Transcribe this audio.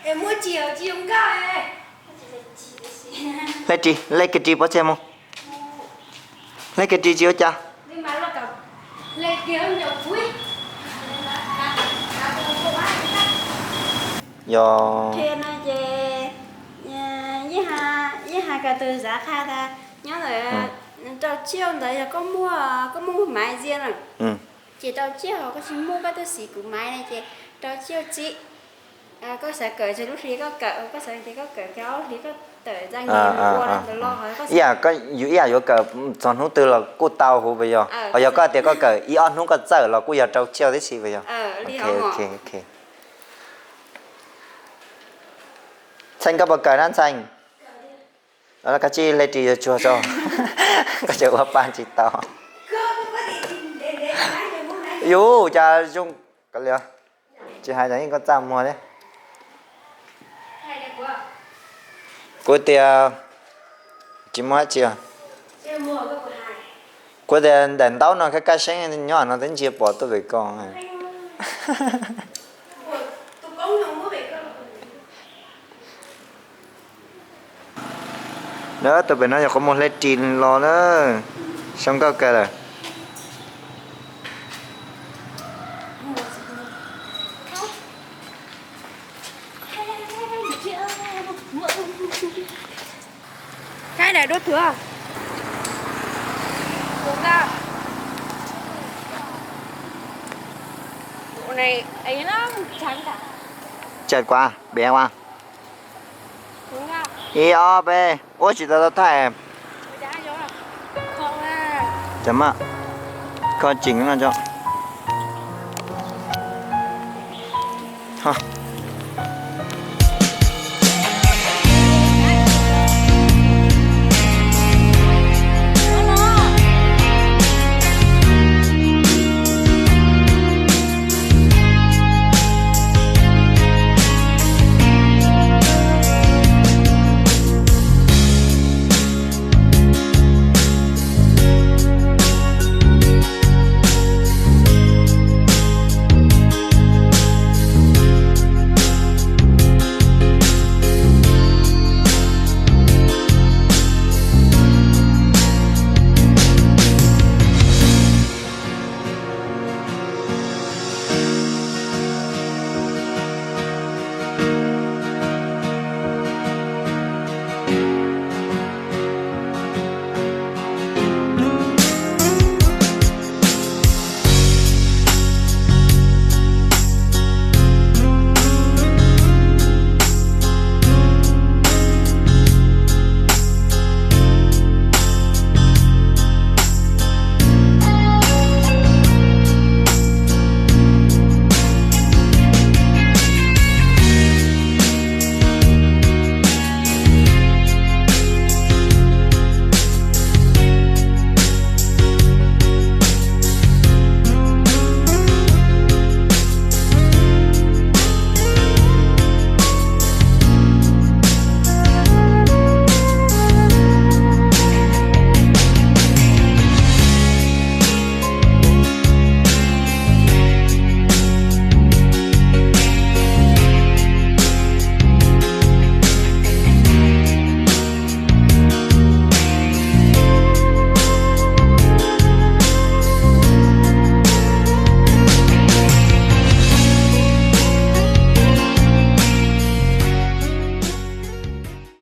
Hle ris, hle kiag ris pov tseg mus. Hle kiag ris tsis ua cas. Yog, yeej hais kom tus zav qha tas nyob ntawm rau tsiaj ntawd yog koj muaj, koj muaj maiv ziab na, ces rau tsiaj ho koj tsis muaj koj twb siv kuv maiv na ces rau tsiaj txiv. Koj xav kawm txog lub hli koj kawm, koj xav tias koj kawm kiag ob hlis koj tawm txaj ntawm los ib yam, yus ib yam yuav kawm txog hnub twg los kuj tau huv puas yog? Ho yog koj tias koj kawm ib ob hnub koj txawj los kuj yog rau tsiaj tib si puas yog? Ntxhee, koj puas kawm na Ntxhee? Koj tsij hle ris yuav tsuag tso, koj tseem ua pa tsis tau. Yus cas zoo, koj li, tsis hais los yeej koj txaj muag thiab. Kuv tias tsis muaj dab tsi. Kuv tias daim ntaub no kaj kaj seeb nyob no twb ntsia pom tuaj pem ko. Tus pem no yog qhov muag hle ris los na, zoo nkauj kawg lawm. Tsawg kuv, pem kuv, ib ob peb, ua tsis tau tau thaij. Kho tseem no tso.